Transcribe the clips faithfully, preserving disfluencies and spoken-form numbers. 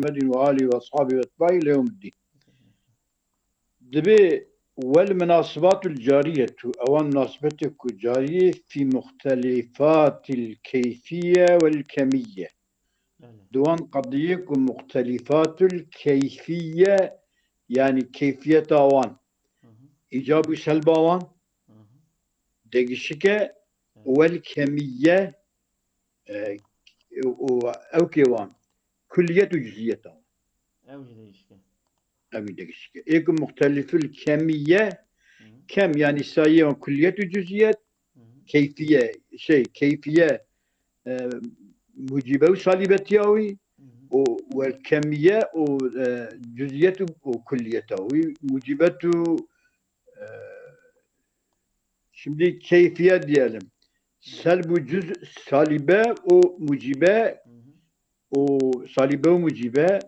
محمد وآله وأصحابه وأتباعه إلى يوم الدين. Dibê والمناسبات الجارية, ewan munasibetê ku cariyê, في مختلفات الكيفية والكمية. Belê. Di wan qediyê ku مختلفات الكيفية, yanî keyfiyeta wan, Hı hı. îcab û selba wan, Hı hı. degişik e, Evet. والكمية, e, û ew kê wan, kulliyet û cüziyeta wan. Ew jî degişik e. Ew jî degişik e. Ê ku مختلف الكمية, Hı hı. kem, yanî sayê wan kulliyet û cüziyet, Hı hı. keyfiye, şey, keyfiye, e, mucibe û salibetiya wî, Hı hı. û والكمية û, e, cüziyet û, û kulliyeta wî, mucibet û, e, şimdi keyfiye diyelim. Hı. Selb û cüz, salibe û mucibe Hı hı. û salibe û mucibe,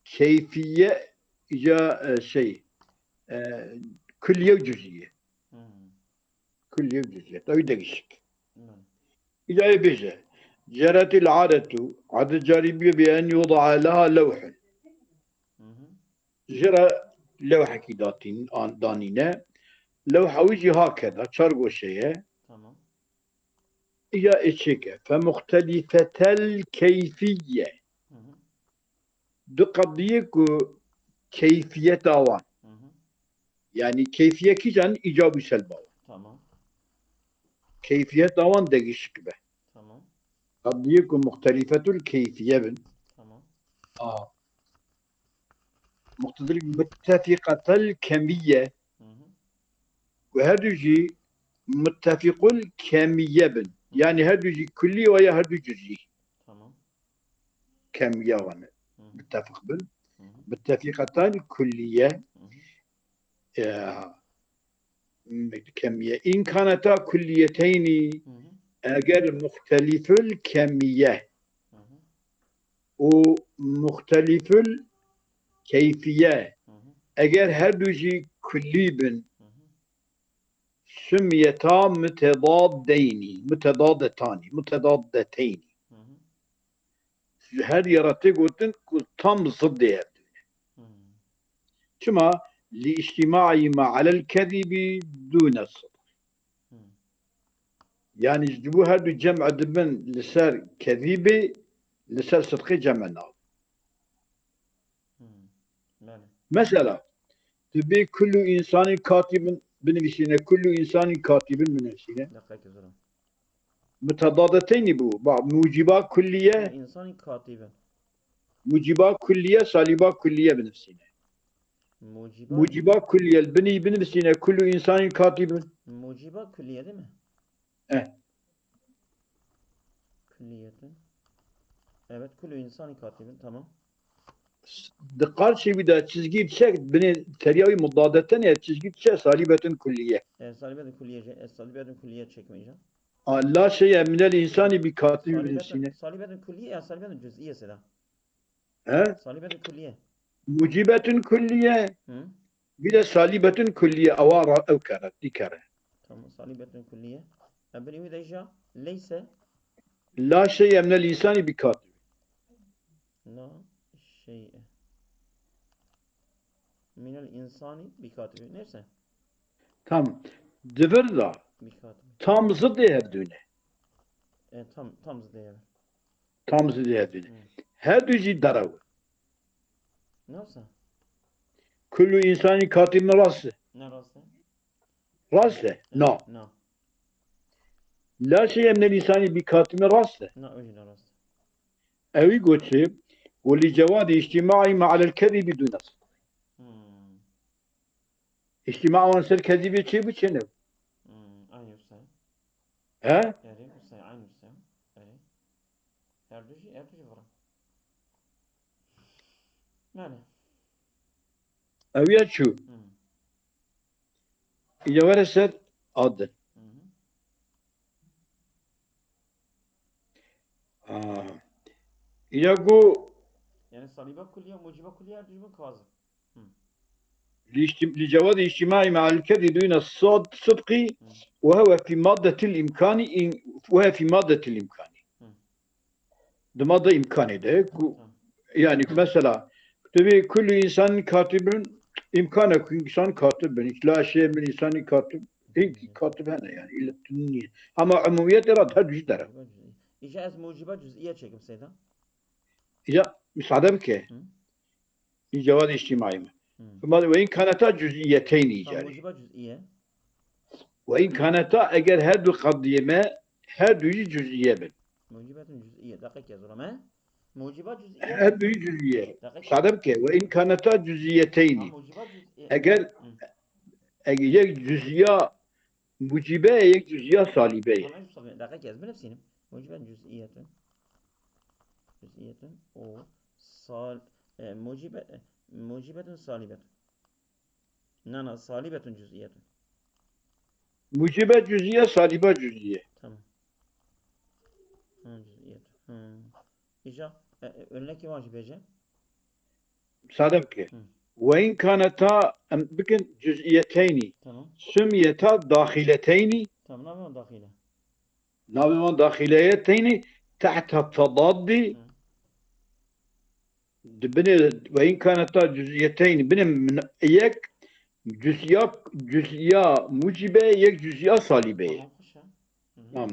keyfiye, îca, e, şey, e, kulliye û cüziye. Hı. Kulliye û cüziye. Ew degişik. Hı. Îca ê bêje, جرت العادة, adet carî bûye, بأن يوضع لها لوح. Hı hı. Ji re lewhekî datîn-, an-, danîne. Lewha wî jî hakeda, çar goşe ye. Tamam. Ya ê çêke, فمختلفة الكيفية. Hı hı. Du qediyê ku keyfiyeta wan. Hı hı. Yanî keyfiye kîjan, îcab û selba wan. Tamam. Keyfiyeta wan degişik be. Tamam. Qediyê ku مختلفة الكيفية bin. Tamam. A. متفقة الكمية. Hı hı. Ku her du jî متفق الكمية bin. Hı. Yanî her du jî kullî û ya her du cüzî. Tamam. Kemiye wan e. Hı hı. Mutefik bin. Hı hı. متفقة الكلية. Hı hı. E, kemiye. إن كانتا كليتين, Hı hı. eger مختلف الكمية Hı hı. û مختلف الكيفية, Hı hı. eger her du jî kullî bin, Hı hı. سميتا متضادين, متضادتان, متضادتين. Hı hı. Ji her yê re tê gotin ku tam zidê hev du ne. Hı. Çima? لاجتماعهما على الكذب دون الصدق. Hı. Yanî ji bo her du cem dibin li ser kezîbê, li ser sidqê cem nabin. Hmm. Belê. Mesela, tu bê كل إنسان كاذب binivîsîne, كل إنسان كاذب binivîsîne. Deqekê zor e. Mutedadeteyni bû. Bak, muciba kulliye. Kullu insani katibin. Muciba kulliye, saliba kulliye binivîsîne. Muciba Muciba kulliye, binî binivîsîne, كل إنسان كاذب. Muciba kulliye değil mi? Eh. Kulliyetun. Evet, kullu insani katibin, tamam. Di qarşê wî de çizgî diçe, binê teriya wî mudadeten e, çizgî diçe salîbetun kulliye. E, salîbetun kulliye, e, salîbetun kulliye çekmeyeceğim. A, la şey'e minel insani bi katibin Salîbetun, binivîsîne. Salîbetun kulliye ya salîbetun cüz'iye seda. He? Salîbetun kulliye. Mucîbetun kulliye. Hı? Bir de salîbetun kulliye. Ewa ra-, ew kere, dî kere. Tamam, salîbetun kulliye. E, binê wî de jî leyse. La şey'e minel insani bi katibin. La şey'e minel insani bi katibin. Neyse. Tam. Di vir de Bi katibin. Tam zidê hev du ne. E, tam, tam zidê hev. Tam zidê hev du ne. Hı. Her du jî derew. Nasıl? Kullu insani katibin rast e. Ne rast e? Rast e? Na. Na. La şey'e minel insani bi katibin rast e. Na, o jî ne rast e. Ew ê goçê, ولجواز اجتماعهما على الكذب دون الصدق. Hmm. Îctîma wan ser kezîbê çê bû çê ne? Hmm, aynı şey. He? Erê, bu şey aynı şey. Erê. Her du jî, her du jî vurun. Yani. Ew ya çû. Hmm. Îca were ser adin. Hı hı. Aa. Îca got Yani saliba kulliye, muciba kulliye her du jî kazib. Hı. Li îctim-, li cewazî îctimai me'al kezî dûne sad sidqî Hı. Ve huve fî maddetil îmkanî in-, ve huve fî maddetil îmkanî. Hı. Di madde îmkanê de ku Tamam. Yani mesela, tu vê kullu insanın katibin, imkana ku insan katib bin. La şey min insanı katib, hiç katib hene yani, illa tu niye. Ama umumiyet era her cüz dere. Îca ez muciba cüz'iye çekim Seyda. Ya, müsaade bike. Hı. Î cewaz içtimai mi? Hı. Kuma ve in kaneta cüz'iyeteyni Ha, icari. Muciba cüz'iye. Ve in kaneta, eger her du qadiyeme, her du jî cüz'iye bin. Mucibetun cüz'iye. Dakika zora me. Muciba cüz'iye. Her du jî cüz'iye. Dakika. Müsaade bike. Ve in kaneta cüz'iyeteyni. Ha, muciba cüz'iye. Eger, Hı. eger yek cüz'iya mucibe, yek cüz'iya salibe ye. Tamam, Mustafa, dakika ez binefsînim. Muciben cüz'iyetun. Cüz'iyetun. O sal, e, mucibe, e, mucibetun salibetun. Na, na, salibetun cüz'iyetun. Mucibe cüz'iye, salibe cüz'iye. Tamam. Ha, cüz'iyetun. Hı. Îca, e, e, örnekî wan jî bêje. Müsaade bike. Hı. Ve in kaneta, em bikin cüz'iyeteyni. Tamam. Sumiyeta daxileteyni. Tamam, ne yapalım daxile? Navê wan daxileyeteyni tehta tedaddi. Hı. Di binê ve in kaneta cüz'iyeteyni, binê min-, yek cüz'iya, cüz'iya mucibe, yek cüz'iya salibe ye. Tamam, xweş e. Hı hı. Tamam.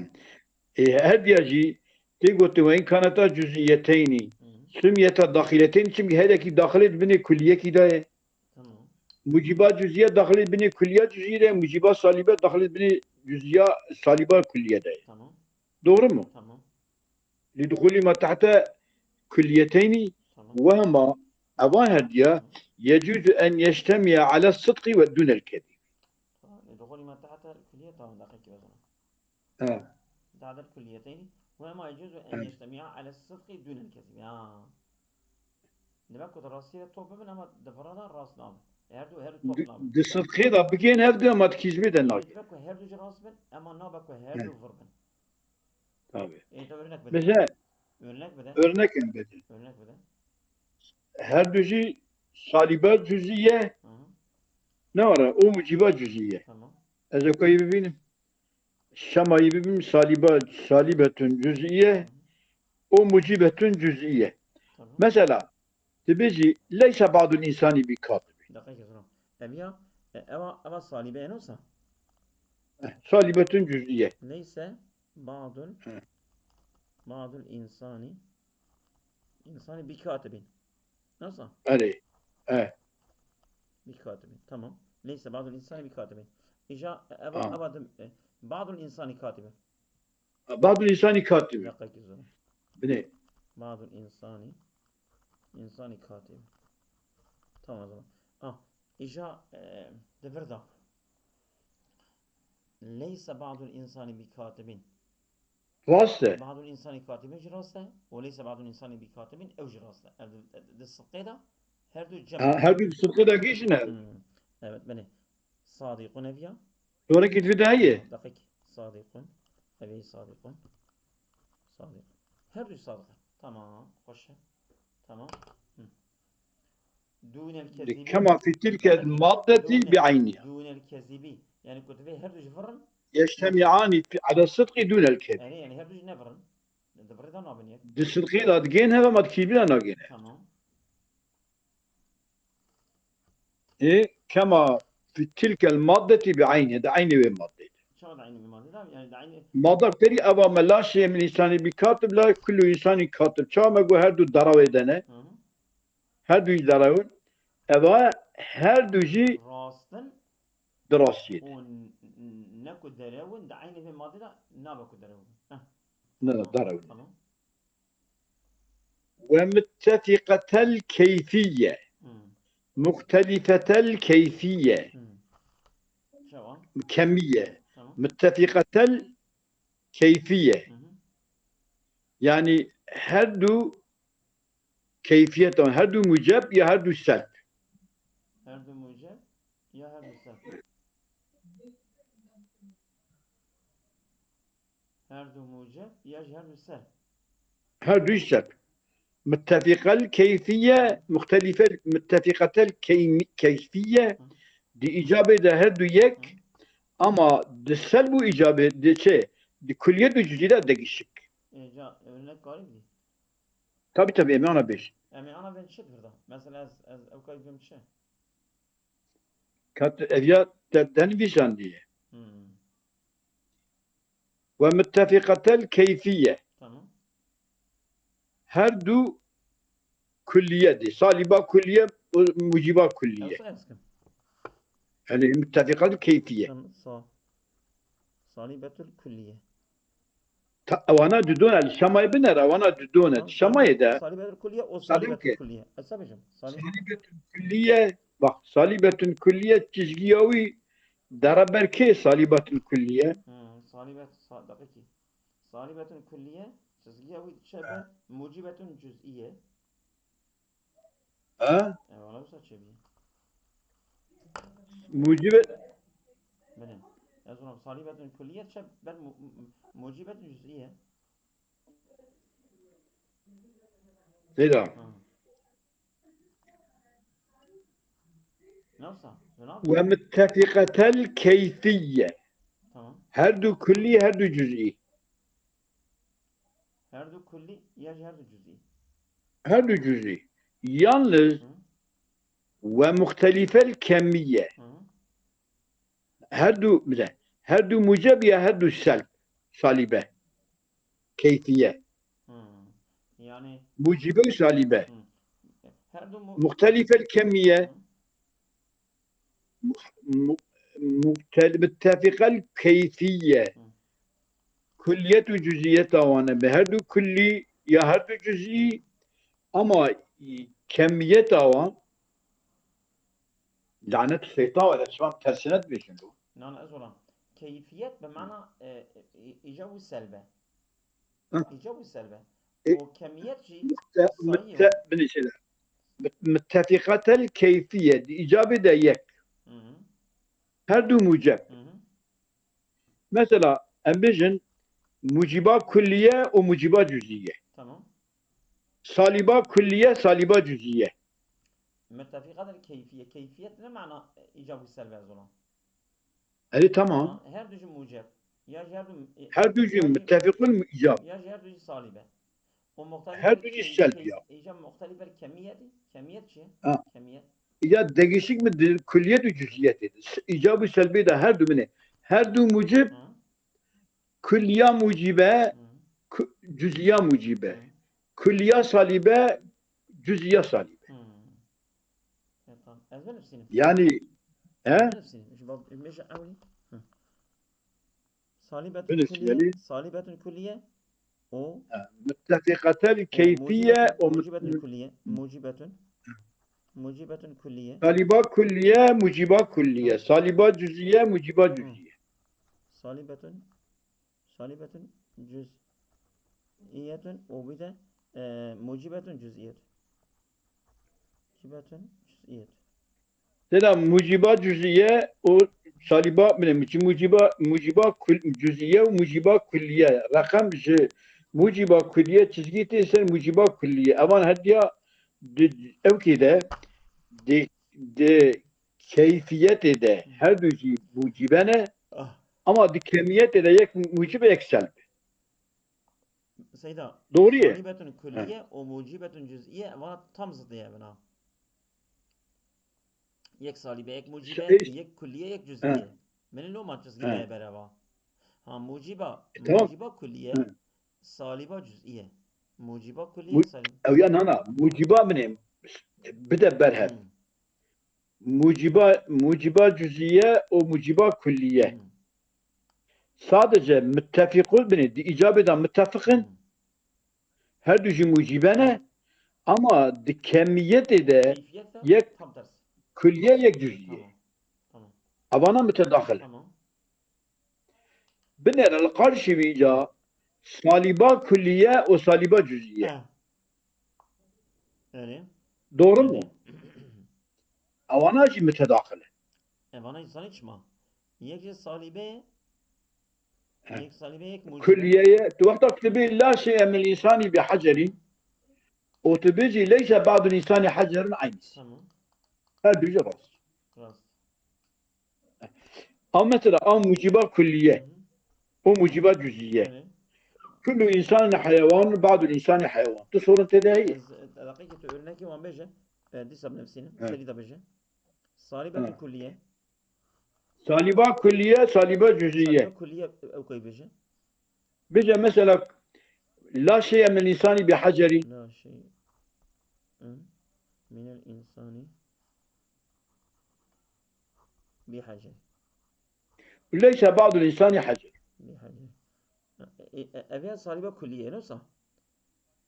E, her diya jî tê gotin ve in kaneta cüz'iyeteyni, Hı hı. sumiyeta daxileteyni, çimkî her yekî daxilê di binê kulliyekî de ye. Tamam. Muciba cüz'iye daxilê binê kulliya cüz'iye de, muciba salibe daxilê binê cüz'iya saliba kulliye de ye. Tamam. Doğru mu? Tamam. Li duxulî ma tehte kulliyeteyni Tamam. Wehma evan her diya Tamam. yecuzu en yeştemiye ala sidqi ve dunel kedib. Tamam. Li duxulî ma tehte kulliye tamam, dakika o zaman. He. Tehte kulliyeteyni. Wehma yecuzu en He. yeştemiye ala sidqi dunel kedib. Ya. Dibe ku di rastiyê de top bibin, ama di vira de rast nabin. Her du, her du top Di, nabin. Di sidqê de bigên hev du, ama di kîzmê de Dibe nakin. Ku her du jî rast bin, ama nabe ku her He. du vir bin. Tabii. Ê, te örnek bide. Mesela, Örnek bide. Örnek em bide. Örnek bide. Her du jî saliba cüz'iye Hı hı. ne var? O muciba cüz'iye. Tamam. Ez ê kayî bibînim. Şemayî bibînim saliba, salibetun cüz'iye. Hı hı. O mucibetun cüz'iye. Tamam. Mesela, dibêjî, leyse ba'dul insani bi katibin. Dakika, zor. Ev ya, e, eva, eva salibe en olsa? Eh, salibetun cüz'iye. Leyse ba'dul, He. ba'dul insani, insani bi katibin. Nasıl? Erê. E. Bi katibin. Tamam. Leyse ba'dul insani bi katibin. Îca, e, eva, Tamam. eva dim, e, ba'dul insani katibin. Ba'dul insani katibin. Dakika zor. Binê. Ba'dul insani, insani katibin. Tamam o zaman. Ah, îca, e, di vir de. Leyse ba'dul insani bi katibin. Rast e. Ba'dul insani katibin jî rast e. Û leyse ba'dul insani bi katibin ew jî rast e. Ev di, di sidqê de her du cem. Ha, her du di sidqê de gişine. Hmm. Evet, belê. Sadîqun ev ya. Doğru git bir daha ye. Dakik. Sadîqun. Ev ê sadîqun. Sadîq. Her du sadîq e. Tamam. Xweş e. Tamam. Hı. Dûnel kezîbî. Kema fi tilkel maddetî bi eyniha. Dûnel kezîbî. Yani ku divê her du ji vir in. Yeştemi'ani ala sidqi dûnel kezîb. Yani, yani her du ji ne vir in. Di virê de nabin yek. Di sidqê de digên hev, ama di kîzmê de nagên hev. Tamam. Ê, kema fi tilkel maddetî bi eyniha, di eynê wê maddê de. Çawa di eynê wê maddê de? Yani di eynê Madar terî eva me la şey min insanî bi katib la kullu insanî katib. Çawa me got her du derawê de ne? Hı hı. Her du jî derew in. Eva her du jî Rast in. Di rastiyê de. Û n-, n-, ne ku derew in, di eynê vê madê de nabe ku derew in. Heh. Ne, ne, Tamam, derew in. Tamam. Ve muttefikatel keyfiye. Hmm. Muhtelifetel keyfiye. Hmm. Çawa? Kemiye. Tamam. Muttefikatel keyfiye. Hı hı. Yani her du keyfiyet, her du muceb ya her du selb. Her du muceb ya her du selb. Her du muceb ya jî her du selb. Her du selb. Muttefîqel keyfiye, muxtelife, muttefîqetel keymi-, keyfiye, Hı. di îcabê de her du yek, Hı. ama di selb û îcabê, di çi, di kuliyet û cüzî de degişik. Ê, ca, örnek karî bidî? Tabii, tabii, em ana bêjin. Em ê ana bên çi di vir de? Mesela ez, ez ew kayî bim çi? Kat ev ya te denvîjandiye. Hmm. Ve muttefîqetel keyfiye. Tamam. Her du kulliye dî. Salîba kulliye û mucîba kulliye. Ew sa ez kim? Yani muttefîqetel keyfiye. Tamam. Sa. Salîbetul kulliye. Ta, ewana dudone, li Şamayê binere, ewana dudone. Tamam, Şamayê de. Salîbetul kulliye û Salîm salîbetul ki. Kulliye. Ez sabijim. Salî. Salîbetül kulliye, bak, salîbetül kulliye çizgiya wî dereber kê salîbetül kulliye? Hmm, salîbet, sa, dakika. Salîbetul kulliye çizgiya wî diçe ber mucîbetul cüz'iye. Ha? E, wala wisa çêbî. Mucibe Belê. Ez ona salîbetul kulliye diçe ber mu, mu, mucîbetul cüz'iye. Zeyda. Hı. Ne wisa? Ve muttefîqetel keyfiye. Tamam. Her du kullî, her du cüz'î. Her du kullî ya jî her du cüz'î. Her du cüz'î. Yalnız Hı. Ve muhtelifel kemiye. Hı. Her du, bile, her du muceb ya her du selb. Salibe. Keyfiye. Hı. Yani Mucibe û salibe. Hı. Her du mu- Muhtelifel kemiye. Hı. Mu- muhtel- Muttefîqel keyfiye. Hı. Kulliyet û cüziyet awane bi. Her du kullî ya her du cüzî ama kemiyet awan lanet şeytan ve şivan tersine dibêjin. Nan ez olam. Keyfiyet bi mana e, e, icab û selbe. Hı. İcab û selbe. E, O kemiyet jî Mütte- sayı mütte- bine şeyler. Müt- Müttefîqatel keyfiye. Îcabê de yek. Hı hı. Her du muceb. Hı hı. Mesela em bêjin muciba kulliye û muciba cüziye. Tamam. Saliba kulliye, saliba cüziye. Müttefîqatel keyfiye. Keyfiyet ne mana e, icab û selbe ez olam? Erê tamam. Ha, her du jî muceb. Ya jî her du e, Her du jî ya jî- müttefikul icab. Ya jî her du jî salibe. O muhtelif Her du jî selb ya. Icab muhtelif el kemiyeti. Kemiyet çi? Ha. Kemiyet. Ya değişik mi kulliyet û cüziyet? İcab û selbi de her du bine. Her du mucib Ha. kulliya mucibe, Hı. ku- cüziya mucibe. Hı. Kulliya salibe, cüziya salibe. Hı. Evet, tamam. Ez benimseyim. Yani he? Benimseyim. Şu bak, meşe evli. Hı. Salibetun Benimseyim. Kulliye. Salibetun Kulliye. O. Müttefikatel keyfiye o Mucibetun Kulliye. Mucibetun. Mucibetun Kulliye. Saliba kulliye, muciba kulliye. Saliba cüziye, muciba cüziye. Salibetun. Salibetun cüz'iyetun. O bir de e, mucibetun cüz'iyet. Mucibetun cüz'iyet. Tena muciba cüziye o saliba bine muci- muciba muciba kul, cüziye û muciba kulliye. Rakam ji muciba kulliye çizgi tê ser muciba kulliye. Evan hediya di ew kê de di, di keyfiyetê de her du jî mucibe ne Ah. ama di kemiyetê de yek mucib yek selb. Seyda. Doğru ye. Salibetun kulliye û mucibetun cüz'iye vana tam zıddiye bina. Yek salibe, yek mucibe, Şey- yek kulliye, yek cüz'iye. Beni loma çizgi He. de bereva. Ha muciba, E, tamam. Muciba kulliye, He. saliba cüz'iye. Muciba kulliye, Mu- saliba. Ew ya nana, muciba bine bide berhev. Hmm. Muciba, muciba cüziye û muciba kulliye. Hmm. Sadece müttefikul bine, di icabê de müttefikin, Hmm. her du jî mucibe ne, ama di kemiyetê de Keyfiyet de yek tam tersi. kulliye yek cüziye. Tamam. Tamam. Avana mütedaxil. Tamam. Binêre li qarşî vî ca saliba kulliye û saliba cüziye. Ha. Yani. Doğru mu? Avana jî mütedaxil. Evana insanî çima. Yek ji salibe, He. yek salibe, yek mucibe. Kulliyeye, tu wexta tu bê la şey'e min insani bi hacerin, û tu bêjî leyse ba'dul insani hacerun aynî. Tamam. Her du jî rast. Rast. Ama mesela a muciba kulliye, Hı hı. o muciba cüziye. Evet. Kullu insanin heyewan, ba'dul insani heyewan. Tu sorun tê de heye. Ez, e, Deqîqê tu örnekê wan bêje. E, dîsa binivîsînim. He. Serî de bêje. Salîbetül He. Kulliye. Salîba kulliye, salîba cüziye. Salîba kulliye ew kay bêje. Bêje mesela, la şeye min insani bi heceri. La şey. Hı. Minel insani bi heceri. Leyse ba'dul insani hecer. Bi heceri. E, e, ev ya salîba kulliye, ne sa?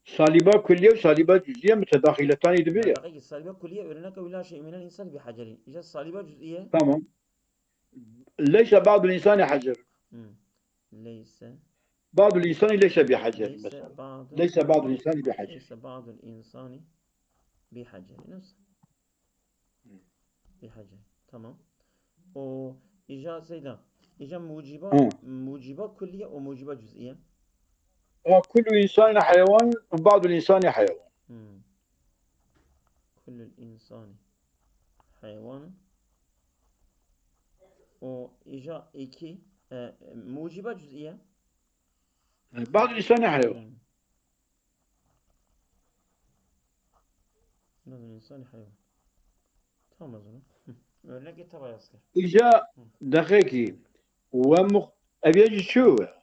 Salîba kulliye û salîba cüziye mütedaxiletanî dibe ya. Deqîqê salîba kulliye örnek ew la şey minel insani bi heceri. Îca salîba cüziye. Tamam. Leyse ba'dul insani hecer. Hı. Leyse. Ba'dul insani leyse bi hecer Leyse mesela. ba'dul Leyse ba'dul insani bi hecer. Leyse ba'dul insani bi heceri. Ne sa? Bi heceri. Tamam. O îca seyda. Îca muciba, Hı. muciba kulliye û muciba cüziye. Ya kullu insani hayvan, ba'dul insani hayvan. Hmm. Kullul insani hayvan. O îca iki, e, muciba cüziye. Ba'dul insani hayvan. Hmm. Ba'dul insani hayvan. Tamam o zaman. Hı. Örnek tava yazkar. Îca Hı. deqekî. Ve muh-, ev ya jî çi we?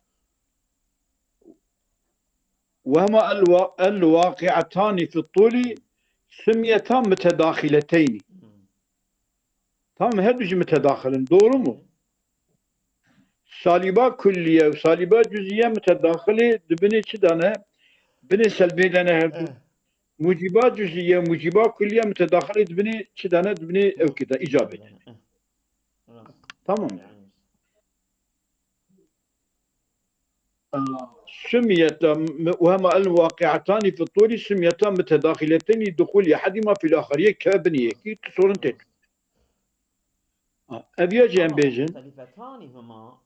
Ve hema el wa-, el waqi'atani fi tuli sumiyeta mütedaxileteyni. Hmm. Tamam, her du jî mütedaxil in. Doğru mu? Salîba kulliye û salîba cüziye mütedaxilê dibinê çi dane? Binê selbê dene her du. Eh. Muciba cüziye, muciba kulliye mütedaxilê dibinê çi dane? Dibinê ew kê de, îcabê de. Eh. Tamam. Yani. Sumiyeta m-, ve hema el waqi'atani fi tuli sumiyeta mütedaxileteyni duxul yehedima fil axar. Yek keve binê yekî, tu sorun tê. Ha, ev ya jî em Ama bêjin. Muxtelîfetanî huma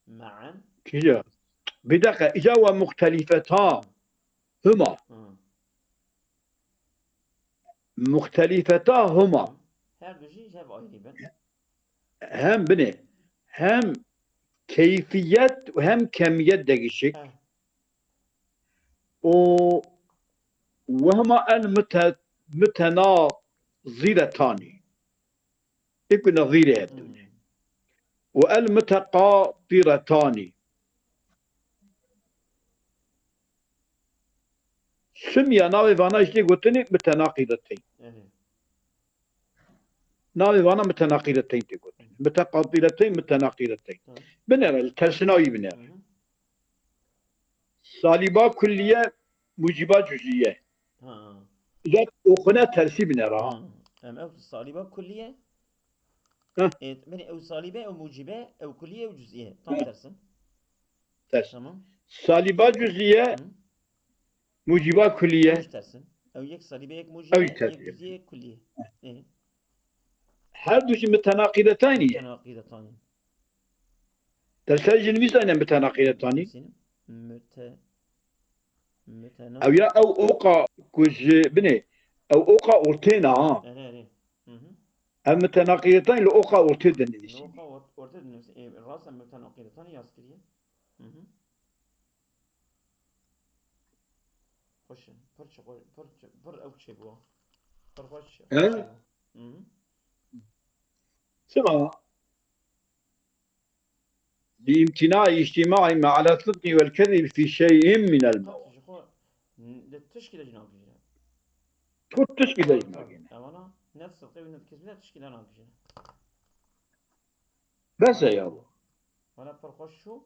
ma'en. Kîja? Bir dakika, îca ve muxtelîfeta huma. Hı. Muxtelîfeta huma. Her du jî hev ayrî bin. Hem binê, hem keyfiyet û hem kemiyet degişik. Heh. Û wehma el mute-, mutenaziretanî. Êk û nezîrê hev dûne. Hmm. Û el muteqatiretanî. Simiya navê vana jî tê gotinê mutenaqideteyn. Erê. Navê vana mutenaqideteyn tê gotinê. Muteqatileteyn, mutenaqideteyn. Tamam. Binêre, li tersina wî binêre. Hı hı. Salîba kulliye, mucîba cüzîye. Ha. Ya oxuna tersî binêre ha. Hı. Em ew salîba kulliye. Heh. E, binê ew salîbe, ew mucîbe, ew kulliye, ew cüzîye. Tam Heh. tersin. Ters. Tamam. Salîba cüzîye, Hı. mucîba kulliye. Ew jî tersin. Ew yek salîbe, yek mucîbe, Ew yek ters. cüzîye, yek kulliye. E. Her du jî mutenaqidetanî ye. Mutenaqidetanî. Te ser jî nivîsayne mutenaqidetanî. Nivîsînim. Mute-, mutena- Ew ya ew oqa ku ji binê, ew oqa ortê ne ha. Erê, erê. Hı hı. Ev mutenaqidetanî li oqa ortê de Li nivîsîne. oqa ort-, ortê de nivîsîne. E, rast e, mutenaqidetanî yaz kiriye. Hı hı. Xweş e. Pir çi xwe-, pir çi, pir ew çêbû. Pir xweş çi-, He? çêbû. Hı hı. Çima? Li îmtînaî îctîmaî me ala sidqî wel kezîb fî şeyîn minel Qet mewad. ji xwe n-, li tişkî de jî nagihîje. Tu tişkî de jî nagihîje. Evana ne sidqê wî ne kezîbî ne tişkî de nagihîje. Bes e ya. Vana pir xweş çû.